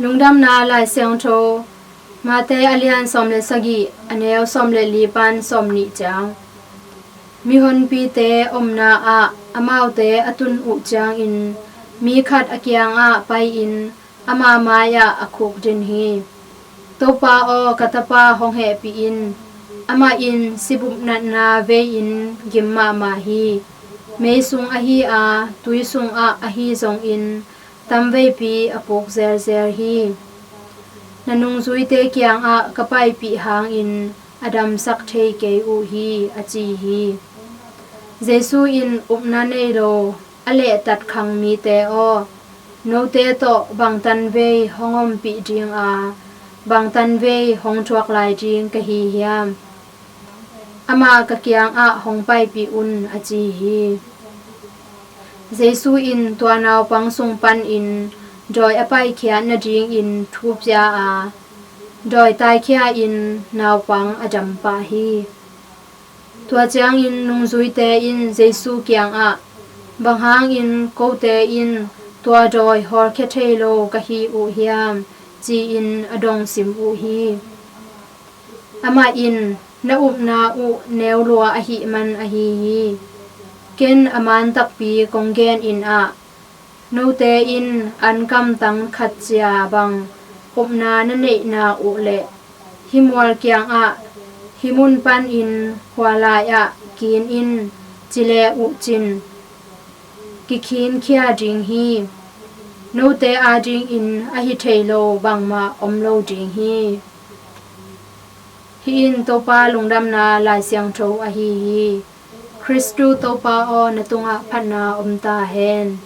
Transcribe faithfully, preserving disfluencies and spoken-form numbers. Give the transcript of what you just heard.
Lungdamna Lai Siangtho, Mate a lian sawm le sagih, a neu sawm le li pan sawm nih ciang. Mihonpite omna ah amaute a tun uh ciangin mi khat a kiangah pai-in ama mai-ah a khukdin hi. Topa aw, ka tapa hong hehpih in, amah in sibupnatna vei-in gim mahmah hi. Mei sung ahi a, tui sungah ahi zongin tamveipi a puk zelzel hi. Na nungzuite kiangah ka paipih hangin a damsak thei kei uh hi, a ci hi. Jesu in upna nei lo a lehtat khang mite aw, note tawh bangtan vei hong ompih ding a, bangtan vei hong thuak lai ding ka hi hiam? Amah ka kiangah hong paipih un, a ci hi. Jesu in tua naupang sung panin dawi a paikhiat nadingin thu pia a, dawi taikhia-in naupang a dam pah hi. Tua ciangin nungzuite in Jesu kiangah, bang hangin kote in tua dawi hawlkhia thei lo ka hi uh hiam, ci-in a dongsim uh hi. Amah in, na upna uh neu lua ahih man ahi hi. Ken a man takpi kong genin ah, note in an kamtang khat cia bang upna na neihna uh leh hih mual kiangah, hih mun panin hua lai-ah kin in, ci le uh cin, kikhinkhia ding hi. Note adingin a hi thei lo bangmah om lo ding hi. Hih in Topa lungdamna Lai Siangtho ahi hi. Khristu Topa aw, na tungah phatna om ta hen.